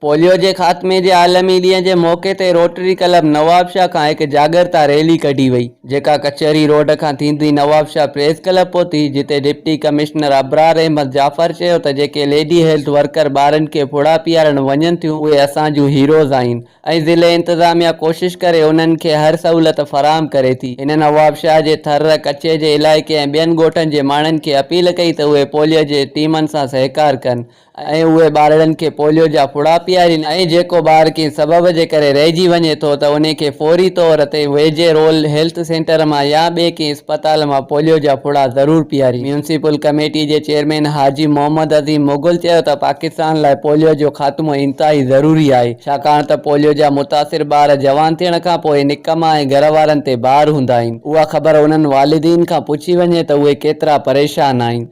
Polio جي خاتمي جي عالمي ڏينهن جي موقعي تي روٽري ڪلب نوابشاهه کان هڪ جاڳرتا ريلي ڪڍي وئي، جيڪا ڪچهري روڊ کان ٿيندي نوابشاهه پريس ڪلب پهتي، جتي ڊپٽي ڪمشنر ابرار احمد جعفر چيو ته جيڪي ليڊي هيلٿ ورڪر ٻارن کي ڦڙا پيارڻ وڃن ٿيون اهي اسان جون هيروز آهن ۽ ضلعي انتظاميا ڪوشش ڪري انهن کي هر سهولت فراهم ڪري ٿي. هن نوابشاهه جي ٿر، ڪچي جي علائقي ۽ ٻين ڳوٺن جي ماڻهن کي اپيل ڪئي ته اهي پوليو جي ٽيمن سان سهڪار ڪن ۽ اهي ٻارڙن کي پوليو جا ڦڙا پيارين ۽ جيڪو ٻار ڪنهن سبب جي ڪري رهجي وڃي ٿو ته انهي کي فوري طور تي ويجهي رول هيلٿ سينٽر مان يا ٻي ڪنهن اسپتال مان پوليو جا ڦڙا ضرور پيارين. ميونسپل ڪميٽي جي چيئرمين حاجي محمد عظيم مغل چيو ته پاڪستان لاء پوليو جو خاتمو انتهائي ضروري آهي ڇاڪاڻ ته پوليو جا متاثر ٻار جوان ٿيڻ کان پوء نڪما ۽ گهر وارن تي بار هوندا آهن اها خبر انهن والدين کان پڇي وڃي ته اهي ڪيترا پريشان آهن.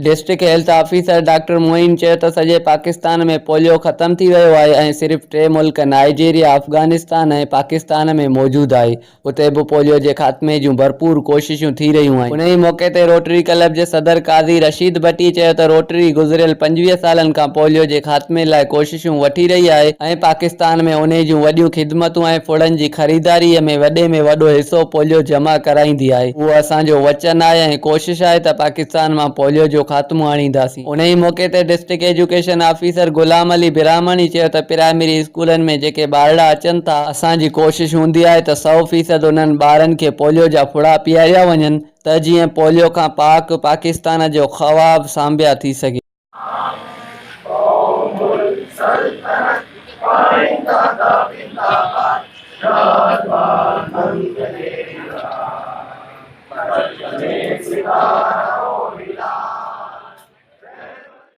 District health officer doctor Moin چيو ته سڄي پاڪستان ۾ پوليو ختم ٿي ويو آهي ۽ صرف ٽي ملڪ نائيجيريا، افغانستان ۽ پاڪستان ۾ موجود آهي، اتي به پوليو جي خاتمي جون ڀرپور ڪوششون ٿي رهيون آهن. انهي موقعي تي روٽري ڪلب جي صدر قاضي رشيد ڀٽي چيو ته روٽري گذريل 25 سالن کان پوليو جي خاتمي لاء ڪوششون وٺي رهي آهي ۽ پاڪستان ۾ انهي جون وڏيون خدمتون ۽ ڦڙن جي خريداري ۾ وڏي ۾ وڏو حصو پوليو جمع ڪرائيندي آهي. اهو اسان جو وچن آهي ۽ ڪوشش آهي ته پاڪستان مان پوليو جو خاتمو آڻينداسين. انهي موقعي تي district education officer Ghulam Ali Brahmani چيو ته پرائمري اسڪولن ۾ جيڪي ٻارڙا اچن ٿا اسان جي ڪوشش هوندي آهي ته 100% انهن ٻارن کي پوليو جا ڦڙا پياريا وڃن ته جيئن پوليو کان پاڪ پاڪستان جو خواب سانڀيا ٿي سگهي. قوم سلطنت پائنده دا بن.